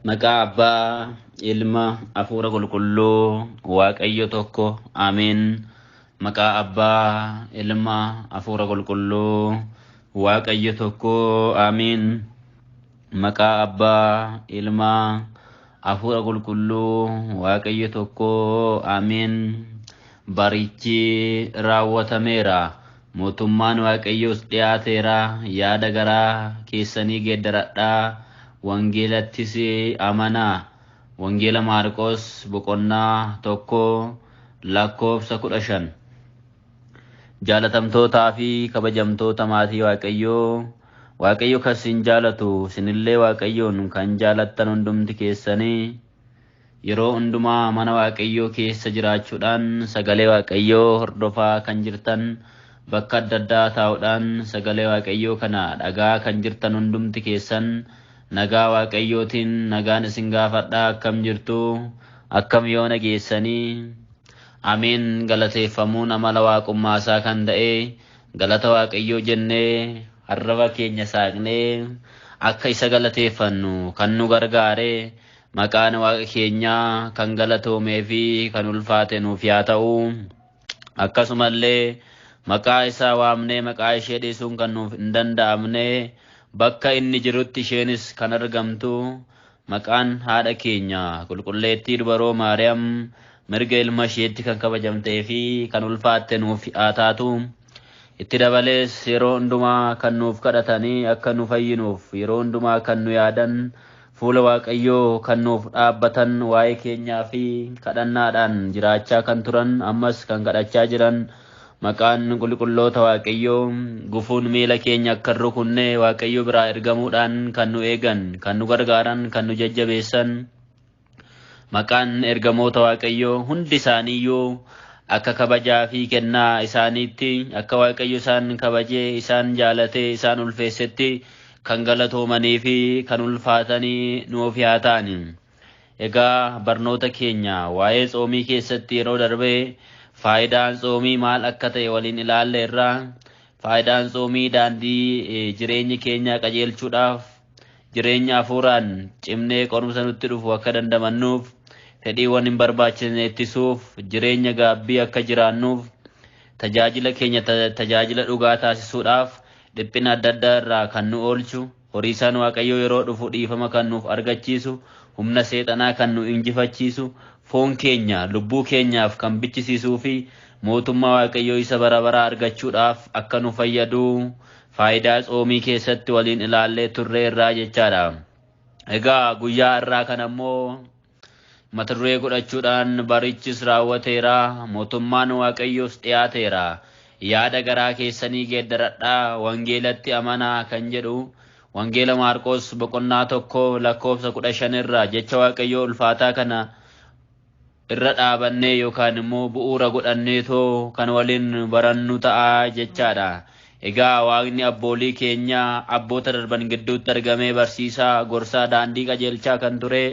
Maqaa Abbaa, Ilma, Hafuura Qulqulluu, Waaqayyo tokko, Ameen. Maqaa Abbaa, Ilma, Hafuura Qulqulluu, Waaqayyo tokko, Ameen. Maqaa Abbaa, Ilma, Hafuura Qulqulluu, Waaqayyo tokko, Ameen. Barichi raawwatameera. Mootummaan Waaqayyoos dhiyaateera. Yaada garaa keessanii geeddaradhaa. Wangeelattis amanaa. Wangeela Maarqos boqonnaa 1 lakkoofsa 15. Jaalatamtootaa fi kabajamtoota maatii Waaqayyoo, Waaqayyo kan isin jaalatu, isinillee Waaqayyoon kan jaalattan hundumti keessanii yeroo hundumaa mana Waaqayyoo keessa jiraachuudhaan sagalee Waaqayyoo hordofaa kan jirtan, bakka adda addaa taa'uudhaan sagalee Waaqayyoo kana dhagaa kan jirtan hundumti keessan nagaa Waaqayyootiin nagaan isin gaafadhaa. Akkam jirtu? Akkam yoo nageessanii? Ameen. Galateeffamuun amala waaqummaasaa kan ta'e galata Waaqayyoo jennee arraba keenya saaqnee akka isa galateeffannu kan nu gargaare maqaan Waaqa keenyaa kan galatoomee fi kan ulfaate nuuf haa ta'u. Akkasumallee maqaa isaa waamnee maqaa ishee dhiisuun kan nuuf hin danda'amne, bakka inni jirutti isheenis kan argamtu, maqaan haadha keenya Qulqulleettii Dubaroo Maariyaam mirga ilma isheetti kan kabajamtee fi kan ulfaatte nuuf haa taatu. Itti dabalees yeroo hundumaa kan nuuf kadhatanii akka nu fayyinuuf yeroo hundumaa kan nu yaadan, fuula Waaqayyoo kan nuuf dhaabbatan, waa'ee keenyaa fi kadhannaadhaan jiraachaa kan turan, ammas kan kadhachaa jiran, maqaan qulqulloota Waaqayyoo gufuun miila keenya akka hin rukunne Waaqayyo biraa ergamuudhaan kan nu eegan, kan nu gargaaran, kan nu jajjabeessan, maqaan ergamoota Waaqayyoo hundi isaaniiyyuu akka kabajaa fi kennaa isaaniitti, akka Waaqayyo isaan kabajee isaan jaalatee isaan ulfeessetti kan galatoomanii fi kan ulfaatanii nuuf haa ta'ani. Egaa barnoota keenya waa'ee tsoomii keessatti yeroo darbee faayidaan tsoomii maal akka ta'e waliin ilaalle irraa, faayidaan tsoomii daandii jireenya keenya qajeelchuudhaaf, jireenya hafuuraan cimnee qorumsa nutti dhufu akka dandamannuuf, fedhiiwwan hin barbaachisne ittisuuf, jireenya gaabbii akka jiraannuuf, tajaajila keenya tajaajila dhugaa taasisuudhaaf, dhiphina adda addaa irraa kan nu oolchu, horiisaan Waaqayyoo yeroo dhufu dhiifama kan nuuf argachiisu, humna seexanaa kan nu injifachiisu, foon keenya lubbuu keenyaaf kan bichisiisuu fi mootummaa Waaqayyoo isa bara baraa argachuudhaaf akka nu fayyadu faayidaa tsoomii keessatti waliin ilaallee turre irraa jechaadha. Egaa guyyaa irraa kan ammoo mata duree godhachuudhaan barichis raawwateera, mootummaan Waaqayyoos dhiyaateera. Yaada garaa keessanii geeddaradhaa, wangeelatti amanaa kan jedhu Wangeela Maarqos boqonnaa 1 lakkoofsa 15 irraa jecha Waaqayyoo ulfaataa kana irra dhaabannee yookaan immoo bu'uura godhanneetoo kan waliin barannu ta'a jechaadha. Egaa Waaqni abboolii keenya abboota darban gidduutti argamee barsiisaa, gorsaa, daandii qajeelchaa kan ture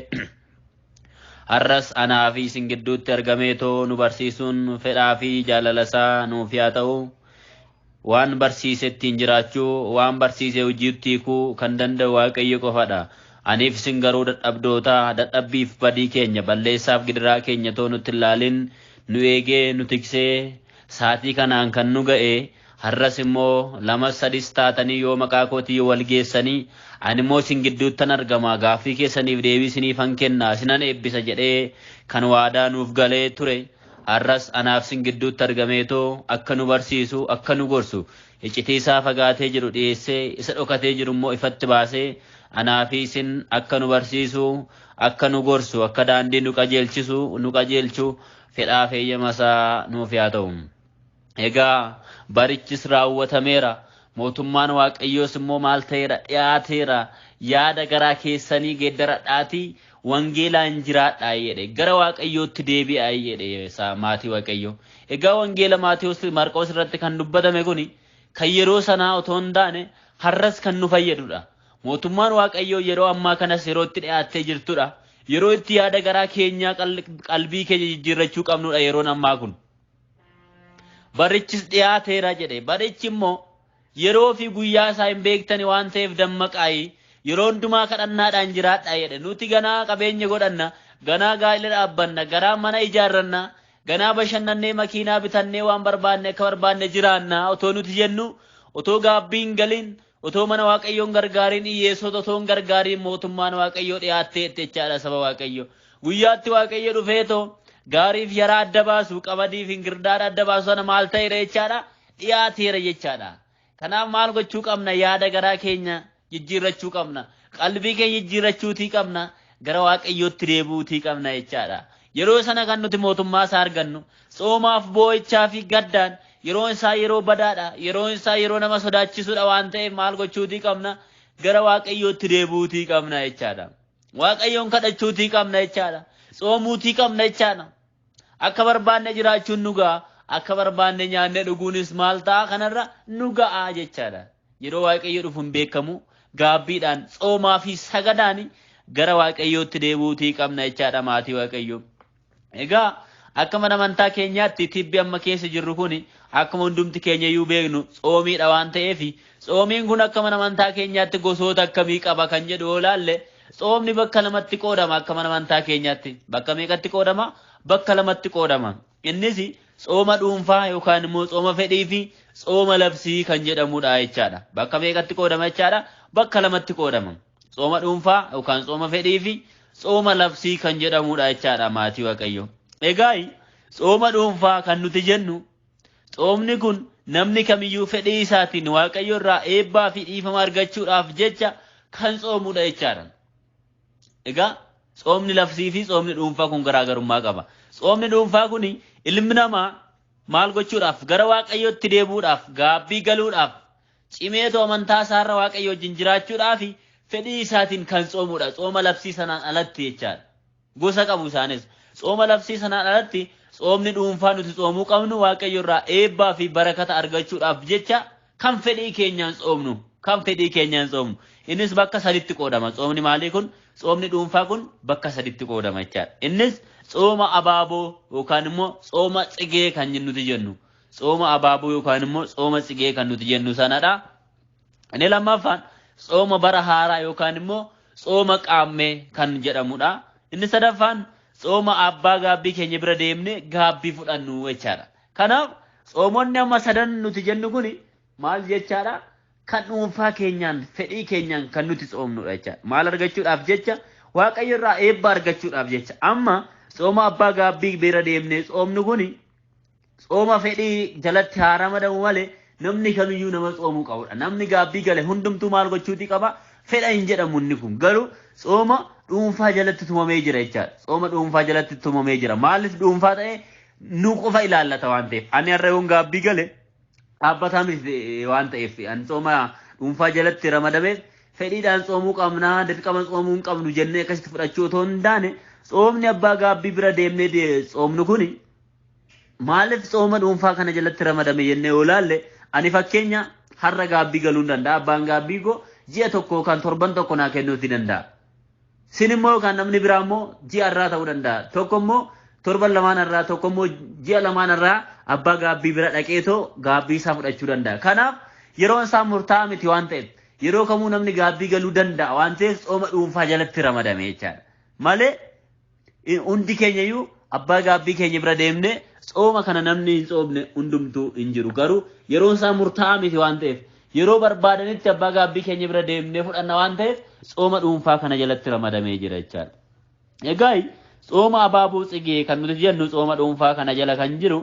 har'as anaa fi isin gidduutti argameetoo nu barsiisuun fedhaa fi jaalala isaa nuuf haa ta'u. Waan barsiise ittiin jiraachuu, waan barsiise hojiitti hiikuu kan danda'u Waaqayyo qofadha. Aniif isin garuu dadhabdoota, dadhabbiif badii keenya, balleessaaf gidiraa keenya too nutti hin laalin, nu eegee nu tiksee saatii kanaan kan nu ga'e, har'as immoo 2 3 taatanii yoo maqaa kootii wal geessanii ani immoo isin gidduuttan argama, gaaffii keessaniif deebii isiniifan kenna, isinan eebbisa jedhee kan waadaa nuuf galee ture, har'as anaaf isin gidduutti argameetoo akka nu barsiisu, akka nu gorsu, iccitii isaa fagaatee jiru dhiyeessee isa dhokatee jiru immoo ifatti baasee anaa fi isin akka nu barsiisu, akka nu gorsu, akka daandii nu qajeelchisu, nu qajeelchu fedhaa fi eeyyama isaa nuuf haa ta'u. Egaa barichis raawwatameera. Mootummaan Waaqayyoos immoo maal ta'eera? Dhiyaateera. Yaada garaa keessanii geeddaradhaatii wangeelaan jiraadhaa jedhe. Gara Waaqayyootti deebi'aa jedhe maatii Waaqayyoo. Egaa wangeela Maatewos Maarqos irratti kan dubbatame kuni kan yeroo sanaa otoo hin taane har'as kan nu fayyadudha. Mootummaan Waaqayyoo yeroo ammaa kanas yeroo itti dhiyaattee jirtudha. Yeroo itti yaada garaa keenyaa qalbii keenya jijjiirrachuu qabnudha yeroon ammaa kun. Barichis dhiyaateera jedhe. Barichi immoo yeroo fi guyyaa isaa hin beektani waan ta'eef dammaqaayi. Yeroo hundumaa kadhannaadhaan jiraadhaa jedhe. Nuti ganaa qabeenya godhanna, ganaa gaa'ela dhaabbanna, ganaa mana ijaarranna, ganaa bashannannee makiinaa bitannee waan barbaanne akka barbaanne jiraanna otoo nuti jennu, otoo gaabbiin galiin, otoo mana Waaqayyoon gargaariin, hiyyeessota otoo hin gargaariin mootummaan Waaqayyoo dhiyaattee jechaadha saba Waaqayyoo. Guyyaatti Waaqayyo dhufeetoo gaariif yaraa adda baasu, qamadiif ingirdaadha adda baasu sana maal ta'eera jechaadha? Dhiyaateera jechaadha. Kanaaf maal gochuu qabna? Yaada garaa keenya jijjiirrachuu qabna. Qalbii keenya jijjiirrachuutii qabna. Gara Waaqayyootti deebi'uutii qabna jechaadha. Yeroo sana kan nuti mootummaa isaa argannu tsoomaaf boo'ichaa fi gaddaan yeroon isaa yeroo badaadha. Yeroon isaa yeroo nama sodaachisuudha waan ta'eef maal gochuutii qabna? Gara Waaqayyootti deebi'uutii qabna jechaadha. Waaqayyoon kadhachuutii qabna jechaadha. Tsoomuutii qabna jechaadha. Akka barbaanne jiraachuun nu ga'a. Akka barbaanne nyaanne dhuguunis maal ta'a kanarra nu ga'a jechaadha. Yeroo Waaqayyo dhufu hin beekamu gaabbiidhaan tsoomaa fi sagadaan gara Waaqayyootti deebi'uutii qabna jechaadha maatii Waaqayyoo. Egaa akka mana amantaa keenyaatti tibbi amma keessa jirru kun akkuma hundumti keenya iyyuu beeknu tsoomiidha waan ta'eef tsoomiin kun akka mana amantaa keenyaatti gosoota akkamii qaba kan jedhu yoo laalle tsoomni bakka lamatti qoodama akka mana amantaa keenyaatti. Bakka meeqatti qoodama? Bakka lamatti qoodama. Innis tsooma dhuunfaa yookaan immoo tsooma fedhii fi tsooma labsii kan jedhamudha jechaadha. Bakka meeqatti qoodama jechaadha? Bakka lamatti qoodama. Tsooma dhuunfaa yookaan tsooma fedhii fi tsooma labsii kan jedhamudha jechaadha maatii Waaqayyoo. Egaa tsooma dhuunfaa kan nuti jennu tsoomni kun namni kamiyyuu fedhii isaatiin Waaqayyo irraa eebbaa fi dhiifama argachuudhaaf jecha kan tsoomudha jechaadha. Egaa tsoomni labsii fi tsoomni dhuunfaa kun garaagarummaa qaba. Tsoomni dhuunfaa kun ilmi namaa maal gochuudhaaf gara Waaqayyootti deebi'uudhaaf gaabbii galuudhaaf cimeetoo amantaa isaarra Waaqayyo wajjin jiraachuudhaaf fedhii isaatiin kan tsoomudha. Tsooma labsii sanaan alatti jechaadha. Gosa qabu isaanis. Tsooma labsii sanaan alatti tsoomni dhuunfaa nuti tsoomuu qabnu Waaqayyo irraa eebbaa fi barakata argachuudhaaf jecha kan fedhii keenyaan tsoomnu. Kan fedhii keenyaan tsoomnu. Innis bakka saditti qoodama. Tsoomni maalii kun? Tsoomni dhuunfaa kun bakka saditti qoodama jechaadha. Innis tsooma abaaboo yookaan immoo tsooma tsigee kan nuti jennu. Tsooma abaaboo yookaan immoo tsooma tsigee kan nuti jennu sanadha. Inni lammaffaan tsooma bara haaraa yookaan immoo tsooma qaammee kan jedhamudha. Inni sadaffaan tsooma abbaa gaabbii keenya bira deemne gaabbii fudhannu jechaadha. Kanaaf tsoomonni amma sadan nuti jennu kun maal jechaadha? Kan dhuunfaa keenyaan fedhii keenyaan kan nuti tsoomnudha jechaadha. Maal argachuudhaaf jecha? Waaqayyo irraa eebba argachuudhaaf jecha. Amma tsooma abbaa gaabbii bira deemne tsoomnu kun tsooma fedhii jalatti haa ramadamu malee namni kamiyyuu nama tsoomuu qabudha. Namni gaabbii gale hundumtuu maal gochuutii qaba? Fedha hin jedhamu inni kun. Garuu tsooma dhuunfaa jalatti tumamee jira jechaadha. Tsooma dhuunfaa jalatti tumamee jira. Maaliif dhuunfaa ta'e? Nu qofa ilaallata waan ta'eef. Ani har'a yoon gaabbii gale dhaabbataa miti waan ta'eef ani tsooma dhuunfaa jalatti ramadameef fedhiidhaan tsoomuu qabnaa dirqama tsoomuu hin qabnu jennee akkasitti fudhachuu otoo hin taane tsoomni abbaa gaabbii bira deemnee tsoomnu kuni maaliif tsooma dhuunfaa kana jalatti ramadame jennee yoo laalle ani fakkeenya har'a gaabbii galuu hin danda'a. Abbaan gaabbii koo ji'a tokko yookaan torban tokko naa kennuuti danda'a. Sin immoo yookaan namni biraa immoo ji'a irraa ta'uu danda'a. Tokko immoo torban lamaan irraa, tokko immoo ji'a lamaan irraa abbaa gaabbii bira dhaqeetoo gaabbii isaa fudhachuu danda'a. Kanaaf yeroon isaa murtaa'aa miti waan ta'eef yeroo kamuu namni gaabbii galuu danda'a waan ta'eef tsooma dhuunfaa jalatti ramadame jechaadha. Malee hundi keenya iyyuu abbaa gaabbii keenya bira deemnee tsooma kana namni hin tsoomne hundumtuu hin jiru. Garuu yeroon isaa murtaa'aa miti waan ta'eef yeroo barbaadanitti abbaa gaabbii keenya bira deemnee fudhanna waan ta'eef tsooma dhuunfaa kana jalatti ramadamee jira jechaadha. Egaa tsooma abaaboo tsigee kan nuti jennu tsooma dhuunfaa kana jala kan jiru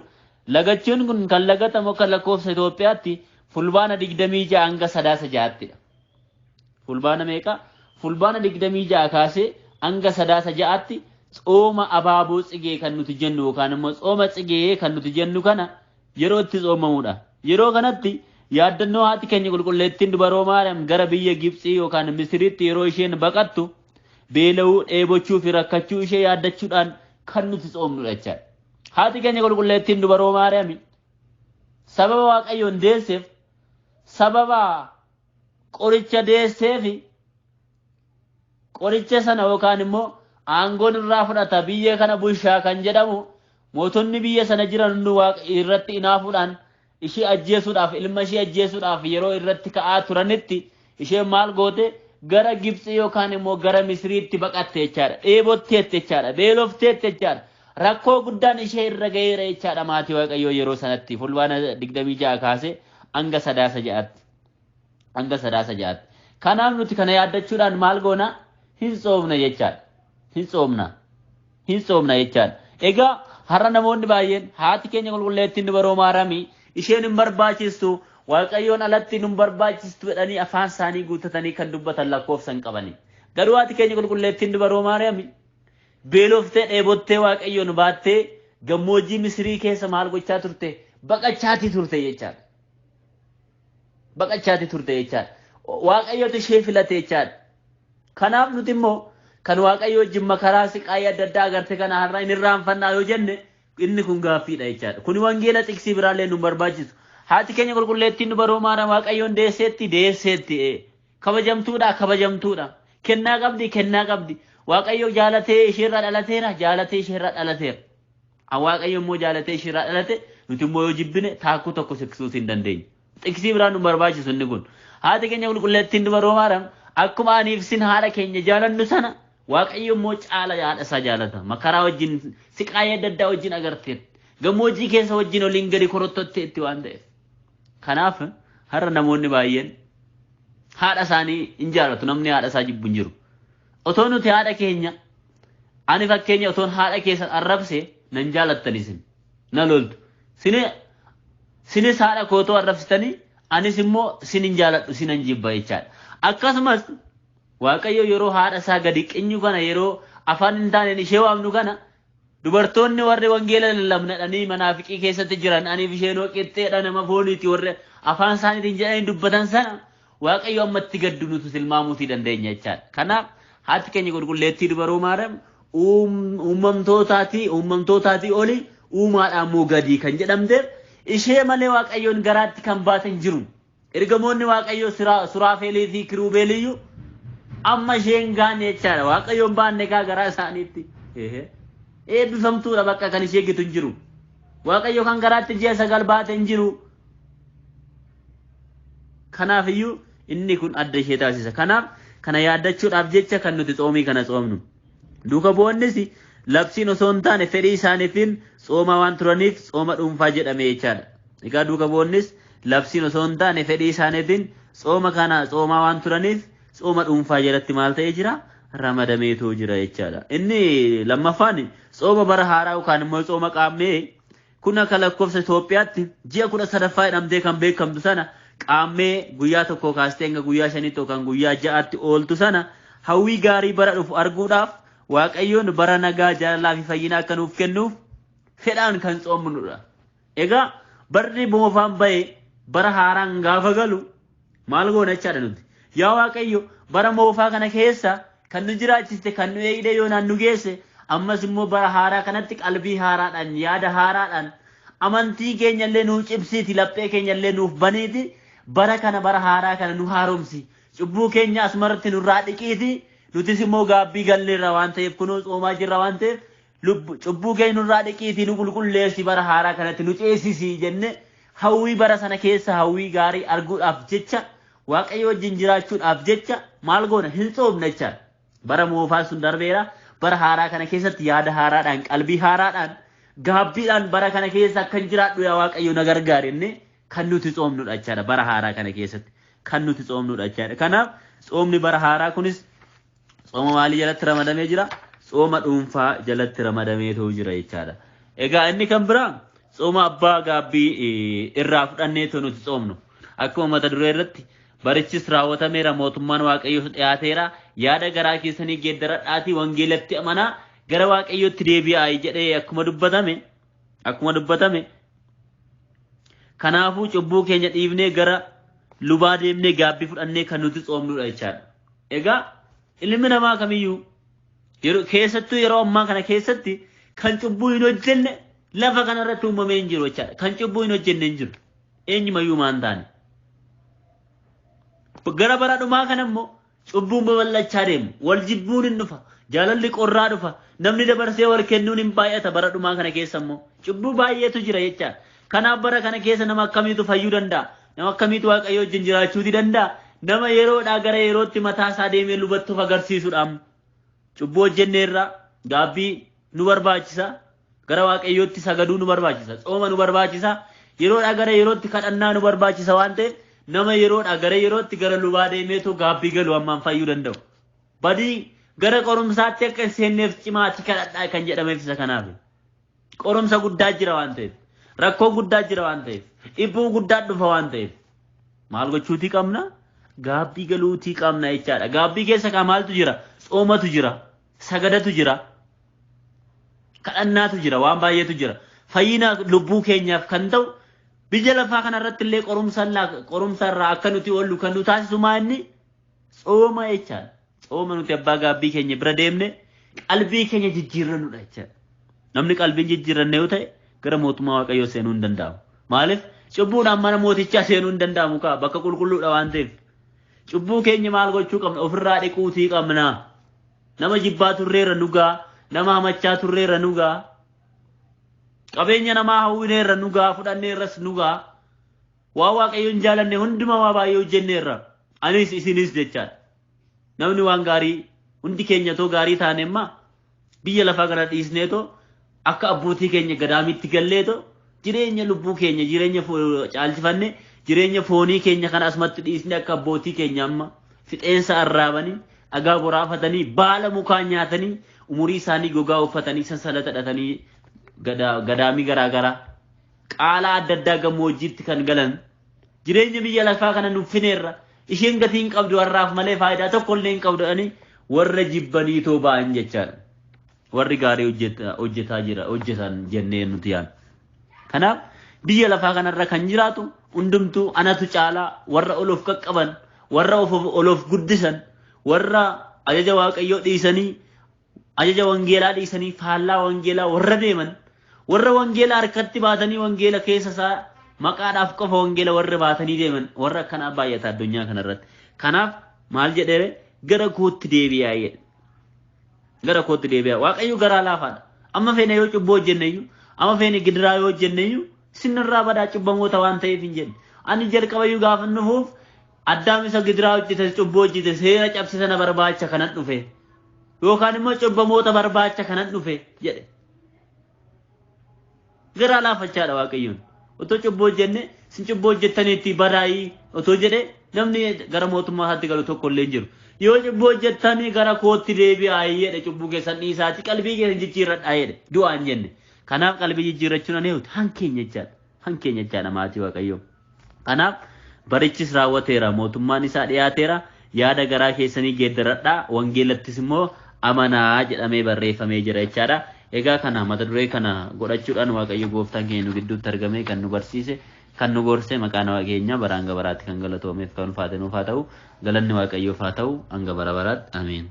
lagachuun kun kan lagatamu akka lakkoofsa Itoophiyaatti fulbaana 26 hanga 9-6ttidha. Fulbaana meeqa? Fulbaana 26 kaasee hanga 9-6tti tsooma abaaboo tsigee kan nuti jennu yookaan immoo tsooma tsigee kan nuti jennu kana yeroo itti tsoomamudha. Yeroo kanatti yaaddannoo haati keenya qulqulleettiin dubaroo Maariyaam gara biyya Gibxii yookaan Misiriitti yeroo isheen baqattu beela'uu, dheebochuu fi rakkachuu ishee yaaddachuudhaan kan nuti tsoomnudha jechaadha. Haati keenya qulqulleettiin dubaroo Maariyaam sababa Waaqayyoon deesseef, sababa qoricha deesseef qoricha sana yookaan immoo aangoon irraa fudhata biyya kana bulchaa kan jedhamu mootonni biyya sana jiran hundi Waaqa irratti inaafuudhaan ishee ajjeesuudhaaf ilma ishee ajjeesuudhaaf yeroo irratti ka'aa turanitti isheen maal goote gara Gibxi yookaan immoo gara Misiriitti baqatte jechaadha. Dheebotteetti jechaadha. Beelofteetti jechaadha. Rakkoo guddaan ishee irra ga'eera jechaadha maatii Waaqayyoo yeroo sanatti fulbaana 26 kaasee hanga 6 Hanga 6. Kanaaf nuti kana yaaddachuudhaan maal goona? Hin tsoomna jechaadha. Hin tsoomna. Hin tsoomna jechaadha. Egaa har'a namoonni baay'een haati keenya qulqulleettiin dubaroo Maaramii isheen hin barbaachistu Waaqayyoon alatti nun barbaachistu jedhanii afaan isaanii guuttatanii kan dubbatan lakkoofsa hin qabani. Garuu haati keenya qulqulleettiin dubaroo Maariyaam beeloftee dheebottee Waaqayyoon baattee gammoojjii Misirii keessa maal gochaa turte? Baqachaatii turte jechaadha. Baqachaatii turte jechaadha. Waaqayyotu ishee filate jechaadha. Kanaaf nuti immoo kan Waaqayyo wajjin makaraa siqaayii adda addaa agarte kana har'a hin irraanfannaa yoo jenne inni kun gaaffiidha jechaadha. Kuni wangeela xiqsii biraallee nu barbaachisu. Haati keenya qulqulleettiin dubaroo Maariyaam Waaqayyoon deesseetti deesseetti. Kabajamtuudha kabajamtuudha. Kennaa qabdi kennaa qabdi. Waaqayyo jaalatee isheerraa dhalateera jaalatee isheerraa dhalateera. Waaqayyo immoo jaalatee isheerraa dhalate nuti immoo yoo jibbine taakkuu tokko siqsuus hin dandeenyu. Xiqsii biraan nu barbaachisu inni kun. Haati keenya qulqulleettiin dubaroo Maariyaam akkuma aniif sin haadha keenya jaalannu sana Waaqayyo immoo caala haadha isaa jaalata. Makaraa wajjin siqaayii adda addaa wajjin agarteetti. Gammoojjii keessa wajjin oliin gadi korottotteetti waan ta'eef. Kanaaf har'a namoonni baay'een haadha isaanii hin jaalatu. Namni haadha isaa jibbu hin jiru. Otoo nuti haadha keenya ani fakkeenya otoon haadha keessan arrabse nan jaalattan isin. Na loltu. Sinis haadha kootoo arrabsitanii anis immoo sin hin jaaladhu sinan jibba jechaadha. Akkasumas Waaqayyo yeroo haadha isaa gadi qinyu kana yeroo afaan hin taaneen ishee waamnu kana dubartoonni warri wangeela lallabna jedhanii manaafiqii keessatti jiran aniif isheenoo qixxeedha nama fooniiti warri afaan isaaniitiin jedhanii dubbatan sana Waaqayyo ammatti gaddu nuti tilmaamuutii dandeenya jechaadha. Kanaaf haati keenya qulqulleettii dubaroo Maariyaam uumamtootaatii uumamtootaatii oli uumaadhaan immoo gadii kan jedhamteef ishee malee Waaqayyoon garaatti kan baatan jiru. Ergamoonni Waaqayyoo Suraafeelii fi Kiruubeeliyyuu amma isheen gaanne jechaadha. Waaqayyoon baanne kaa garaa isaaniitti. Eebbifamtuudha bakka kan ishee gitu hin jiru. Waaqayyo kan garaatti ji'a 9 baate hin jiru. Kanaaf iyyuu inni kun adda ishee taasisa. Kanaaf kana yaaddachuudhaaf jecha kan nuti tsoomii kana tsoomnu. Duuka bu'oonnis labsiin osoo hin taane fedhii isaaniitiin tsoomaa waan turaniif tsooma dhuunfaa jedhame jechaadha. Egaa duuka bu'oonnis labsiin osoo hin taane fedhii isaaniitiin tsooma kana tsoomaa waan turaniif tsooma dhuunfaa jalatti maal ta'ee jira? Ramadameetoo jira jechaadha. Inni lammaffaan tsooma bara haaraa yookaan immoo tsooma qaammee kun akka lakkoofsa Itoophiyaatti ji'a 13ffaa jedhamtee kan beekamtu sana qaammee guyyaa tokko kaastee hanga guyyaa shaniitti yookaan guyyaa ja'aatti ooltu sana hawwii gaarii bara dhufu arguudhaaf Waaqayyoon bara nagaa jaalalaa fi fayyina akka nuuf kennuuf fedhaan kan tsoomnudha. Egaa barri moofaan ba'e bara haaraan gaafa galu maal goona jechaadha nuti. Yaa Waaqayyo bara moofaa kana keessa kan nu jiraachiste kan nu eegdee yoonaan nu geesse ammas immoo bara haaraa kanatti qalbii haaraadhaan yaada haaraadhaan amantii keenya illee nuu cimsiiti laphee keenya illee nuuf baniiti bara kana bara haaraa kana nu haaromsi cubbuu keenya asumarratti nurraa dhiqiiti nutis immoo gaabbii galleerra waan ta'eef kunoo tsoomaa jirra waan ta'eef cubbuu keenya nurraa dhiqiitii nu qulqulleessi bara haaraa kanatti nu ceesisi jenne hawwii bara sana keessa hawwii gaarii arguudhaaf jecha Waaqayyo wajjin jiraachuudhaaf jecha maal goona hin tsoomna jechaadha. Bara moofaan sun darbeera bara haaraa kana keessatti yaada haaraadhaan qalbii haaraadhaan gaabbiidhaan bara kana keessa akkan jiraadhu yaa Waaqayyo na gargaari jennee kan nuti tsoomnudha jechaadha bara haaraa kana keessatti kan nuti tsoomnudha jechaadha. Kanaaf tsoomni bara haaraa kunis tsooma maalii jalatti ramadamee jira? Tsooma dhuunfaa jalatti ramadameetoo jira jechaadha. Egaa inni kan biraa tsooma abbaa gaabbii irraa fudhanneetoo nuti tsoomnu. Akkuma mata duree irratti barichis raawwatameera mootummaan Waaqayyoos dhiyaateera yaada garaa keessanii geeddaradhaatii wangeelatti amanaa gara Waaqayyootti deebi'aa jedhee akkuma dubbatame kanaafuu cubbuu keenya dhiifnee gara lubaa deemnee gaabbii fudhannee kan nuti tsoomnudha jechaadha. Egaa ilmi namaa kamiyyuu keessattuu yeroo ammaa kana keessatti kan cubbuu hin hojjenne lafa kanarratti uumamee hin jiru jechaadha. Kan cubbuu hin hojjenne hin jiru. Eenyumayyuu maan taane. Gara bara dhumaa kana immoo cubbuun babal'achaa deemu. Wal jibbuun hin dhufa. Jaalalli qorraa dhufa. Namni dabarsee wal kennuun hin baay'ata bara dhumaa kana keessa immoo. Cubbuu baay'eetu jira jechaadha. Kanaaf bara kana keessa nama akkamiitu fayyuu danda'a? Nama akkamiitu Waaqayyo wajjin jiraachuuti danda'a? Nama yeroodhaa gara yerootti mataa isaa deemee lubattuuf agarsiisuudhaan cubbuu hojjenneerra gaabbii nu barbaachisa. Gara Waaqayyootti sagaduu nu barbaachisa. Tsooma nu barbaachisa. Yeroodhaa gara yerootti kadhannaa nu barbaachisa waan ta'eef nama yeroodhaa gara yerootti gara lubaa deemeetu gaabbii galu ammaan fayyuu danda'u. Badii gara qorumsaatti akka hin seenneef cimaatti kadhadhaa kan jedhameef isa kanaaf. Qorumsa guddaa jira waan ta'eef, rakkoo guddaa jira waan ta'eef, dhibbuu guddaa dhufa waan ta'eef. Maal gochuutii qabna? Gaabbii galuutii qabna jechaadha. Gaabbii keessa kaa maaltu jira? Tsoomatu jira, sagadatu jira, kadhannaatu jira, waan baay'eetu jira. Fayyina lubbuu keenyaaf kan ta'u biyya lafaa kanarratti illee qorumsa irraa akka nuti oollu kan nu taasisu maa inni tsooma jechaadha. Tsooma nuti abbaa gaabbii keenya bira deemne qalbii keenya jijjiirrannudha jechaadha. Namni qalbiin jijjiirranne yoo ta'e gara mootummaa Waaqayyoo seenuu hin danda'amu. Maaliif? Cubbuudhaan mana mootichaa seenuu hin danda'amu kaa bakka qulqulluudha waan ta'eef. Cubbuu keenya maal gochuu qabna? Ofirraa dhiquutii qabna. Nama jibbaa turreerra nugaa, nama hamachaa turreerra nugaa, qabeenya namaa hawwineerra nugaa, fudhanneerras nugaa. Waa Waaqayyo hin jaalanne hundumaa waa baay'ee hojjenneerra. Anis isinis jechaadha. Namni waan gaarii hundi keenya too gaarii taane immaa biyya lafaa kana dhiisneetoo akka abbootii keenya gadaamitti galleetoo jireenya lubbuu keenya jireenya caalchifanne jireenya foonii keenya kana asumatti dhiisne akka abbootii keenya amma fixeensa arraabanii dhagaa boraafatanii baala mukaa nyaatanii umurii isaanii gogaa uffatanii sansalata hidhatanii gadaamii garaagaraa qaala adda addaa gammoojjiitti kan galan jireenya biyya lafaa kana nuffineerra isheen gatii hin qabdu har'aaf malee faayidaa tokko illee hin qabdu jedhanii warra jibbanii too ba'an jechaadha. Warri gaarii hojjetaa jira hojjetan jennee nuti yaadna. Kanaaf biyya lafaa kanarra kan jiraatu hundumtuu anatu caalaa warra ol of qaqqaban, warra ol of guddisan, warra ajaja Waaqayyoo dhiisanii, ajaja wangeelaa dhiisanii faallaa wangeelaa warra deeman, warra wangeela harkatti baatanii wangeela keessa isaa maqaadhaaf qofa wangeela warra baatanii deeman warra akkanaa baay'ata addunyaa kanarratti. Kanaaf maal jedhee gara kootti deebi'aa jedhe. Gara kootti deebi'aa. Waaqayyo garaa laafaadha. Amma feene yoo cubbuu hojjenne iyyuu, amma feene gidiraa yoo hojjenne iyyuu sinirraa badaa cubbamoota waan ta'eef hin jenne. Ani jalqabayyuu gaafa dhufuuf Addaam isa gidiraa hojjete, cubbuu hojjete, seera cabse sana barbaacha kanan dhufe. Yookaan immoo cubbamoota barbaacha kanan dhufe jedhe. Garaa laafachaadha Waaqayyoon. Otoo cubbuu hojjenne sin cubbuu hojjettaniitti badaayii otoo jedhe namni gara mootummaa isaatti galu tokko illee hin jiru. Yoo cubbuu hojjettanii gara kootti deebi'aa jedhe cubbuu keessan dhiisaati qalbii keessan jijjiirradhaa jedhe du'aa hin jenne. Kanaaf qalbii jijjiirrachuun ani hankeenya jechaadha. Hankeenya jechaadha maatii Waaqayyoo. Kanaaf barichis raawwateera mootummaan isaa dhiyaateera yaada garaa keessanii geeddaradhaa wangeelattis immoo amanaa jedhamee barreeffamee jira jechaadha. Egaa kana mata duree kana godhachuudhaan Waaqayyo gooftaan keenya nu gidduutti argamee kan nu barsiise kan nu gorse maqaan keenya bara hanga baraatti kan galatoomeef kan ulfaate nuuf haa ta'u galanni Waaqayyoof haa ta'u hanga bara baraatti ameen.